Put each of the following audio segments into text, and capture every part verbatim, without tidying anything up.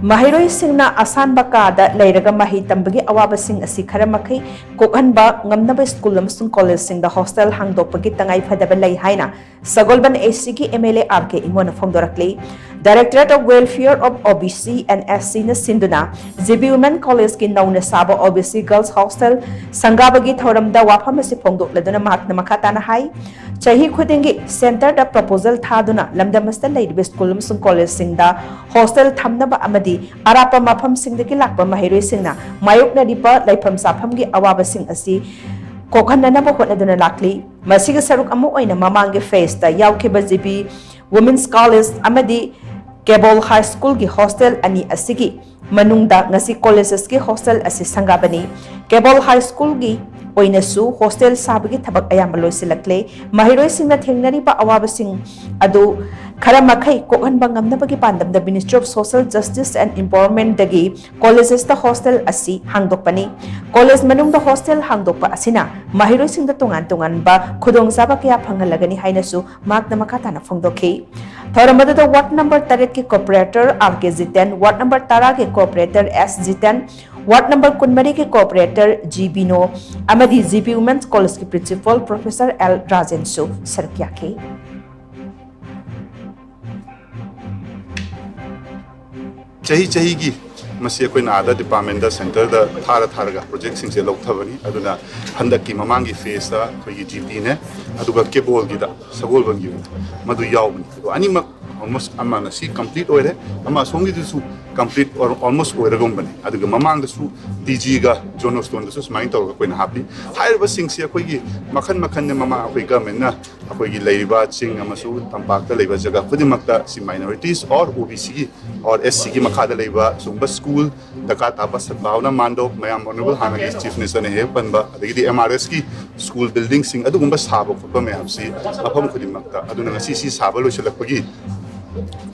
ꯃꯍꯩꯔꯣꯏꯁꯤꯡꯅ ꯑꯁꯥꯟꯕ ꯀꯥꯗ ꯂꯩꯔꯒ ꯃꯍꯩ ꯇꯝꯕꯒꯤ ꯑꯋꯥꯕꯁꯤꯡ ꯑꯁꯤ ꯈꯔ ꯃꯈꯩ ꯀꯣꯛꯍꯟꯕ ꯉꯝꯅꯕ ꯁ꯭ꯀꯨꯜ ꯑꯃꯁꯨꯡ ꯀꯣꯂꯦꯖꯁꯤꯡꯗ ꯍꯣꯁꯇꯦꯜ ꯍꯥꯡꯗꯣꯛꯄꯒꯤ ꯇꯉꯥꯏ ꯐꯗꯕ ꯂꯩ ꯍꯥꯏꯅ ꯁꯒꯣꯜꯕꯟ ꯑꯦꯁꯤꯒꯤ M L A R K ꯏꯃꯣꯅ ꯐꯣꯡꯗꯣꯔꯛꯂꯤ꯫ Directorate of Welfare of O B C and S C ꯅ ꯁꯤꯟꯗꯨꯅ ꯖꯤ ꯕꯤ ꯋꯨꯃꯦꯟ ꯀꯣꯂꯦꯖꯀꯤ ꯅꯧꯅ ꯁꯥꯕ ꯑꯣ ꯕꯤ ꯁꯤ ꯒꯔꯜꯁ ꯍꯣꯁꯇꯦꯜ ꯁꯪꯒꯥꯕꯒꯤ ꯊꯧꯔꯝꯗ ꯋꯥꯐꯝ ꯑꯁꯤ ꯐꯣꯡꯗꯣꯛꯂꯗꯨꯅ ꯃꯍꯥꯛꯅ ꯃꯈꯥ ꯇꯥꯅ ꯍꯥꯏ, ꯆꯍꯤ ꯈꯨꯗꯤꯡꯒꯤ ꯁꯦꯟꯇꯔꯗ ꯄ꯭ꯔꯣꯄꯣꯖꯦꯜ ꯊꯥꯗꯨꯅ ꯂꯝꯗꯝ ꯑꯁꯤꯗ ꯂꯩꯔꯤꯕ ꯁ꯭ꯀꯨꯜ ꯑꯃꯁꯨꯡ ꯀꯣꯂꯦꯖꯁꯤꯡꯗ ꯍꯣꯁꯇꯦꯜ ꯊꯝꯅꯕ ꯑꯃꯗꯤ ꯑꯔꯥꯞꯄ ꯃꯐꯝꯁꯤꯡꯗꯒꯤ ꯂꯥꯛꯄ ꯃꯍꯩꯔꯣꯏꯁꯤꯡꯅ ꯃꯥꯌꯣꯛꯅꯔꯤꯕ ꯂꯩꯐꯝ ꯆꯥꯐꯝꯒꯤ ꯑꯋꯥꯕꯁꯤꯡ ꯑꯁꯤ ꯀꯣꯛꯍꯟꯅꯅꯕ ꯍꯣꯠꯅꯗꯨꯅ ꯂꯥꯛꯂꯤ꯫ ꯃꯁꯤꯒꯤ ꯁꯔꯨꯛ ꯑꯃ ꯑꯣꯏꯅ ꯃꯃꯥꯡꯒꯤ ꯐꯦꯖꯇ ꯌꯥꯎꯈꯤꯕ ꯖꯤ ꯕꯤ ꯋꯨꯃꯦꯟꯁ ꯀꯣꯂꯦꯖ ꯑꯃꯗꯤ ꯀꯦꯕꯣꯜ ꯍꯥꯏ ꯁ꯭ꯀꯨꯜꯒꯤ ꯍꯣꯁꯇꯦꯜ ꯑꯅꯤ ꯑꯁꯤꯒꯤ ꯃꯅꯨꯡꯗ ꯉꯁꯤ ꯀꯣꯂꯦꯖꯦꯁꯀꯤ ꯍꯣꯁꯇꯦꯜ ꯑꯁꯤ ꯁꯪꯒꯥꯕꯅꯤ꯫ ꯀꯦꯕꯣꯜ ꯍꯥꯏ ꯁ꯭ꯀꯨꯜꯒꯤ ꯑꯣꯏꯅꯁꯨ ꯍꯣꯁꯇꯦꯜ ꯁꯥꯕꯒꯤ ꯊꯕꯛ ꯑꯌꯥꯝꯕ ꯂꯣꯏꯁꯤꯜꯂꯛꯂꯦ꯫ ꯃꯍꯩꯔꯣꯏꯁꯤꯡꯅ ꯊꯦꯡꯅꯔꯤꯕ ꯑꯋꯥꯕꯁꯤꯡ ꯑꯗꯨ ꯈꯔ ꯃꯈꯩ ꯀꯣꯛꯍꯟꯕ ꯉꯝꯅꯕꯒꯤ ꯄꯥꯟꯗꯝꯗ Ministry of Social Justice and Empowerment ꯗꯒꯤ ꯀꯣꯂꯦꯖꯦꯁꯇ ꯍꯣꯁꯇꯦꯜ ꯑꯁꯤ ꯍꯥꯡꯗꯣꯛꯄꯅꯤ꯫ ꯀꯣꯂꯦꯖ ꯃꯅꯨꯡꯗ ꯍꯣꯁꯇꯦꯜ ꯍꯥꯡꯗꯣꯛꯄ ꯑꯁꯤꯅ ꯃꯍꯩꯔꯣꯏꯁꯤꯡꯗ ꯇꯣꯉꯥꯟ ꯇꯣꯉꯥꯟꯕ ꯈꯨꯗꯣꯡꯆꯥꯕ ꯀꯌꯥ ꯐꯪꯍꯜꯂꯒꯅꯤ ꯍꯥꯏꯅꯁꯨ ꯃꯍꯥꯛꯅ ꯃꯈꯥ ꯇꯥꯅ ꯐꯣꯡꯗꯣꯛꯈꯤ꯫ ꯊꯧꯔꯝ ꯑꯗꯨꯗ ꯋꯥꯔꯗ ꯅꯝꯕꯔ ꯇꯔꯦꯠꯀꯤ ꯀꯣꯔꯄꯣꯔꯦꯇꯔ ꯑꯥꯔ ꯀꯦ ꯖꯤꯇꯦꯟ, ꯋꯥꯔꯗ ꯅꯝꯕꯔ ꯇꯔꯥꯒꯤ ꯀꯣꯔꯄꯣꯔꯦꯇꯔ ꯑꯦꯁ ꯖꯤꯇꯦꯟ, ꯋꯥꯔꯗ ꯅꯝꯕꯔ ꯀꯨꯟꯃꯔꯤꯒꯤ ꯀꯣꯔꯄꯣꯔꯦꯇꯔ ꯖꯤ ꯕꯤꯅꯣ ꯑꯃꯗꯤ ꯖꯤ ꯕꯤ ꯋꯨꯃꯦꯟꯁ ꯀꯣꯂꯦꯖꯀꯤ ꯄ꯭ꯔꯤꯟꯁꯤꯄꯥꯜ ꯄ꯭ꯔꯣꯐꯦꯁꯔ ꯑꯦꯜ ꯔꯥꯖꯦꯟꯁꯨ ꯁꯔꯨꯛ ꯌꯥꯈꯤ꯫ ꯆꯍꯤ ꯆꯍꯤꯒꯤ ꯃꯁꯤ ꯑꯩꯈꯣꯏꯅ ꯑꯥꯗ ꯗꯤꯄꯥꯔꯠꯃꯦꯟꯗ ꯁꯦꯟꯇꯔꯗ ꯊꯥꯔ ꯊꯥꯔꯒ ꯄ꯭ꯔꯣꯖꯦꯛꯁꯤꯡꯁꯦ ꯂꯧꯊꯕꯅꯤ꯫ ꯑꯗꯨꯅ ꯍꯟꯗꯛꯀꯤ ꯃꯃꯥꯡꯒꯤ ꯐꯦꯖꯇ ꯑꯩꯈꯣꯏꯒꯤ ꯖꯤ ꯄꯤꯅꯦ, ꯑꯗꯨꯒ ꯀꯦꯕꯣꯜꯒꯤꯗ ꯁꯒꯣꯜꯕꯟꯒꯤ ꯑꯣꯏꯅ ꯃꯗꯨ ꯌꯥꯎꯕꯅꯤ꯫ ꯑꯗꯣ ꯑꯅꯤꯃꯛ ꯑꯣꯜꯃꯣꯁ ꯑꯃꯅ ꯁꯤ ꯀꯝꯄ꯭ꯂꯤꯠ ꯑꯣꯏꯔꯦ, ꯑꯃ ꯑꯁꯣꯝꯒꯤꯗꯨꯁꯨ ꯀꯝꯄ꯭ꯂꯤꯠ ꯑꯣꯜꯃꯣꯁ ꯑꯣꯏꯔꯒꯨꯝꯕꯅꯤ꯫ ꯑꯗꯨꯒ ꯃꯃꯥꯡꯗꯁꯨ ꯇꯤ ꯖꯤꯒ ꯖꯣꯅꯣꯁꯇꯣꯟꯗꯁꯨ ꯁꯨꯃꯥꯏꯅ ꯇꯧꯔꯒ ꯑꯩꯈꯣꯏꯅ ꯍꯥꯞꯄꯤ꯫ ꯍꯥꯏꯔꯤꯕꯁꯤꯡꯁꯤ ꯑꯩꯈꯣꯏꯒꯤ ꯃꯈꯜ ꯃꯈꯜꯅ ꯃꯃꯥꯡ ꯑꯩꯈꯣꯏ ꯒꯃꯦꯟꯅ ꯑꯩꯈꯣꯏꯒꯤ ꯂꯩꯔꯤꯕ ꯆꯤꯡ ꯑꯃꯁꯨꯡ ꯇꯝꯄꯥꯛꯇ ꯂꯩꯕ ꯖꯒꯥ ꯈꯨꯗꯤꯡꯃꯛꯇ ꯁꯤ minorities or O B C ꯒꯤ or S C ꯒꯤ ꯃꯈꯥꯗ ꯂꯩꯕ ꯁꯤꯒꯨꯝꯕ ꯁ꯭ꯀꯨꯜ ꯗꯔꯀꯥꯔ ꯇꯥꯕ ꯁꯗꯚꯥꯕꯅꯥ ꯃꯥꯟꯗꯣꯞ, ꯃꯌꯥꯝ ꯑꯣꯅꯔꯦꯕꯜ ꯍꯥꯟꯅꯒꯤ ꯆꯤꯐ ꯃꯤꯅꯤꯁꯇꯔꯅ ꯍꯦꯛ ꯄꯟꯕ, ꯑꯗꯒꯤꯗꯤ ꯑꯦꯝ ꯑꯥꯔ ꯑꯦꯁꯀꯤ ꯁ꯭ꯀꯨꯜ ꯕꯤꯜꯗꯤꯡꯁꯤꯡ ꯑꯗꯨꯒꯨꯝꯕ ꯁꯥꯕ ꯈꯣꯠꯄ ꯃꯌꯥꯝꯁꯤ ꯃꯐꯝ ꯈꯨꯗꯤꯡꯃꯛꯇ꯫ ꯑꯗꯨꯅ ꯉꯁꯤ ꯁꯤ ꯁꯥꯕ ꯂꯣꯏꯁꯤꯜꯂꯛꯄꯒꯤ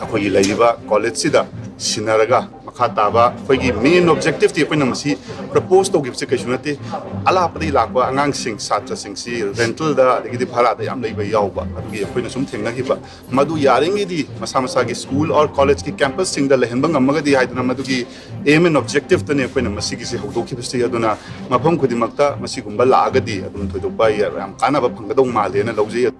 ꯑꯩꯈꯣꯏꯒꯤ ꯂꯩꯔꯤꯕ ꯀꯣꯂꯦꯖꯁꯤꯗ ꯁꯤꯟꯅꯔꯒ ꯃꯈꯥ ꯇꯥꯕ ꯑꯩꯈꯣꯏꯒꯤ main objective ꯇꯤ ꯑꯩꯈꯣꯏꯅ ꯃꯁꯤ propose ꯇꯧꯈꯤꯕꯁꯦ ꯀꯩꯁꯨ ꯅꯠꯇꯦ꯫ ꯑꯂꯥꯞꯄꯗꯒꯤ ꯂꯥꯛꯄ ꯑꯉꯥꯡꯁꯤꯡ, ꯁꯥꯇ꯭ꯔꯁꯤꯡꯁꯤ rental ꯗ ꯑꯗꯒꯤꯗꯤ ꯚꯔꯥꯗ ꯌꯥꯝ ꯂꯩꯕ ꯌꯥꯎꯕ, ꯑꯗꯨꯒꯤ ꯑꯩꯈꯣꯏꯅ ꯁꯨꯝ ꯊꯦꯡꯅꯈꯤꯕ꯫ ꯃꯗꯨ ꯌꯥꯔꯤꯉꯩꯗꯤ ꯃꯁꯥ ꯃꯁꯥꯒꯤ school or college ꯀꯤ campus ꯁꯤꯡꯗ ꯂꯩꯍꯟꯕ ꯉꯝꯃꯒꯗꯤ ꯍꯥꯏꯗꯅ ꯃꯗꯨꯒꯤ aim and objective ꯇꯅꯤ ꯑꯩꯈꯣꯏꯅ ꯃꯁꯤꯒꯤꯁꯦ ꯍꯧꯗꯣꯛꯈꯤꯕꯁꯤ꯫ ꯑꯗꯨꯅ ꯃꯐꯝ ꯈꯨꯗꯤꯡꯃꯛꯇ ꯃꯁꯤꯒꯨꯝꯕ ꯂꯥꯛꯑꯒꯗꯤ ꯑꯗꯨꯝ ꯊꯣꯏꯗꯣꯛꯄ ꯌꯥꯝ ꯀꯥꯟꯅꯕ ꯐꯪꯒꯗꯧ ꯃꯥꯜꯂꯦꯅ ꯂꯧꯖꯩ꯫